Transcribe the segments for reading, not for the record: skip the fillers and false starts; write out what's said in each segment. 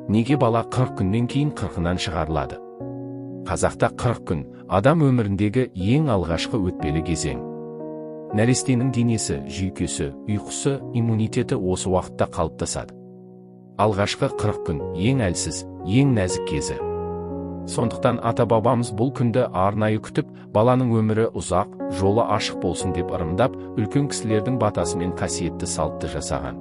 Неге бала 40 күннен кейін қырқынан шығарылады? Қазақта 40 күн адам өміріндегі ең алғашқы өтпелі кезең. Нәрестенің денесі, жүйкесі, ұйқысы, иммунитеті осы уақытта қалыптасады. Алғашқы 40 күн ең әлсіз, ең нәзік кезі. Сондықтан ата-бабамыз бұл күнді арнайы күтіп, баланың өмірі ұзақ, жолы ашық болсын деп ырымдап, үлкен кісілердің батасымен қасиетті салтты жасаған.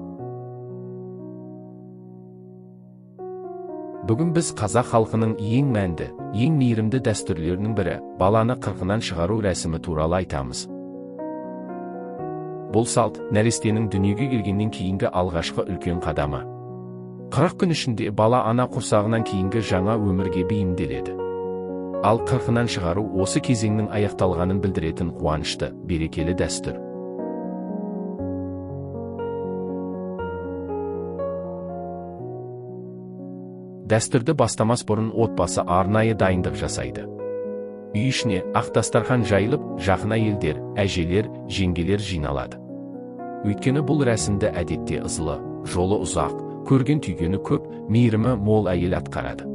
Бүгін біз қазақ халқының ең мәнді, ең мейірімді дәстүрлерінің бірі, баланы қырқынан шығару рәсімі туралы айтамыз. Бұл салт, нәрестенің дүниеге келгеннен кейінгі алғашқы үлкен қадамы. 40 күн ішінде бала ана құрсағынан кейінгі жаңа өмірге бейімделеді. Ал қырқынан шығару осы кезеңнің аяқталғанын білдіретін қуанышты, берекелі дәстүр. Дәстүрді бастамас бұрын отбасы арнайы дайындық жасайды. Үй ішіне ақ дастархан жайылып, жақын әйелдер, әжелер, жеңгелер жиналады. Өйткені бұл рәсімді әдетте ызылы, жолы ұзақ, көрген түйгені көп, мейірімі мол әйел атқарады.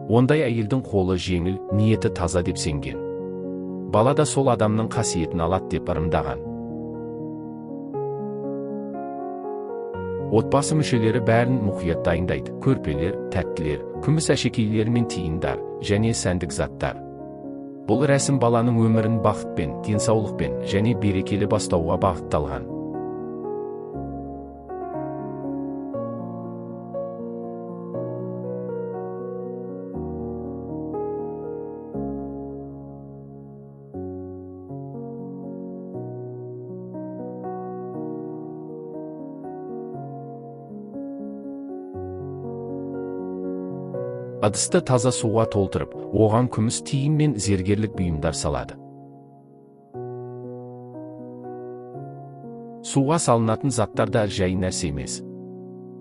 Ондай әйелдің қолы жеңіл, ниеті таза деп сенген. Бала да сол адамның қасиетін алады деп ырымдаған. Отбасы мүшелері бәрін мұқият дайындайды. Көрпелер, тәттілер, күміс әшекейлер мен тиындар және сәндік заттар. Бұл рәсім баланың өмірін бақытпен, денсаулықпен және берекелі бастауға бағытталған. Ыдысты таза суға толтырып, оған күміс тиын мен зергерлік бұйымдар салады. Суға салынатын заттар да жай нәрсе емес.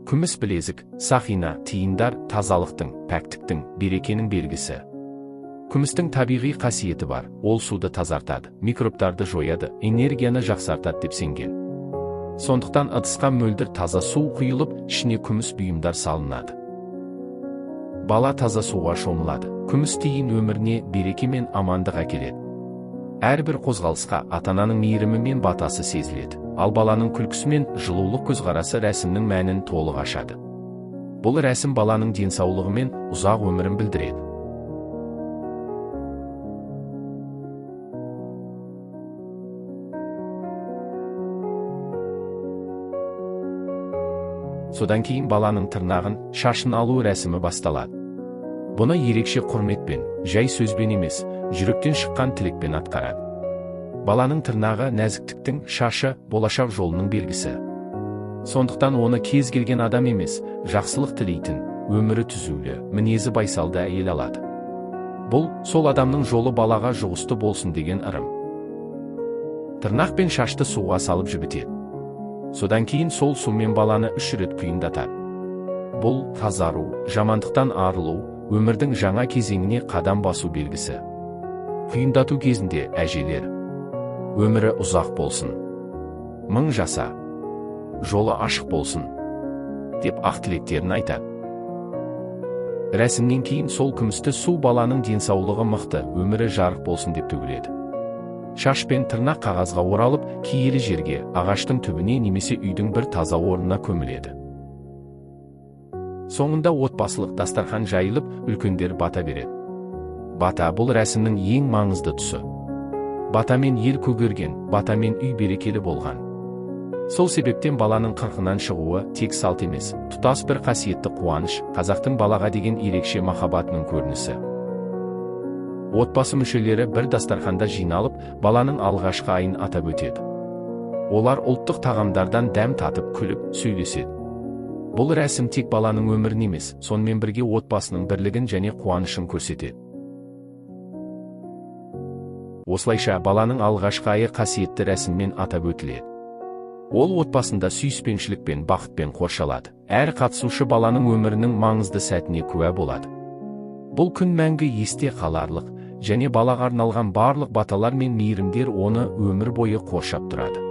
Күміс білезік, сақина, тиындар тазалықтың, пәктіктің, берекенің белгісі. Күмістің табиғи қасиеті бар, ол суды тазартады, микробтарды жояды, энергияны жақсартады деп сенген. Сондықтан ыдысқа мөлдір таза су құйылып, ішіне күміс бұйымдар салынады. Бала таза суға шомылады. Күміс тиын өміріне береке мен амандық әкеледі. Әрбір қозғалысқа ата-ананың мейірімі мен батасы сезіледі. Ал баланың күлкісі мен жылулық көзқарасы рәсімнің мәнін толық ашады. Бұл рәсім баланың денсаулығы мен ұзақ өмірін білдіреді. Содан кейін баланың тырнағын, шашын алу рәсімі басталады. Бұны ерекше құрметпен, жай сөзбен емес, жүректен шыққан тілекпен атқарады. Баланың тырнағы нәзіктіктің, шашы болашақ жолының белгісі. Сондықтан оны кез келген адам емес, жақсылық тілейтін, өмірі түзулі, мінезі байсалды әйел алады. Бұл, сол адамның жолы балаға жұғысты болсын деген ырым. Тырнақ пен шашты суға салып жібітеді. Содан кейін сол сумен баланы 3 рет құйындатады. Бұл тазару, жамандықтан арылу, өмірдің жаңа кезеңіне қадам басу белгісі. Құйындату кезінде әжелер: өмірі ұзақ болсын, мың жаса, жолы ашық болсын, деп ақ тілектерін айтады. Рәсімнен кейін сол күмісті су баланың денсаулығы мықты, өмірі жарық болсын деп төгіледі. Шаш пен тырнақ қағазға оралып, киелі жерге, ағаштың түбіне немесе үйдің бір таза орнына көміледі. Соңында отбасылық дастархан жайылып, үлкендер бата береді. Бата бұл рәсімнің ең маңызды тұсы. Батамен ел көгерген, батамен үй берекелі болған. Сол себептен баланың қырқынан шығуы тек салт емес, тұтас бір қасиетті қуаныш, қазақтың балаға деген ерекше махаббатының көрінісі. Отбасы мүшелері бір дастарханда жиналып, баланың алғашқы айын атап өтеді. Олар ұлттық тағамдардан дәм татып, күліп, сөйлеседі. Бұл рәсім тек баланың өмірін емес, сонымен бірге отбасының бірлігін және қуанышын көрсетеді. Осылайша баланың алғашқы айы қасиетті рәсіммен атап өтіледі. Ол отбасында сүйіспеншілікпен, бақытпен қоршалады. Әр қатысушы баланың өмірінің маңызды сәтіне куә болады. Бұл күн мәңгі есте қаларлық, және балаға арналған барлық баталар мен мейірімдер оны өмір бойы қоршап тұрады.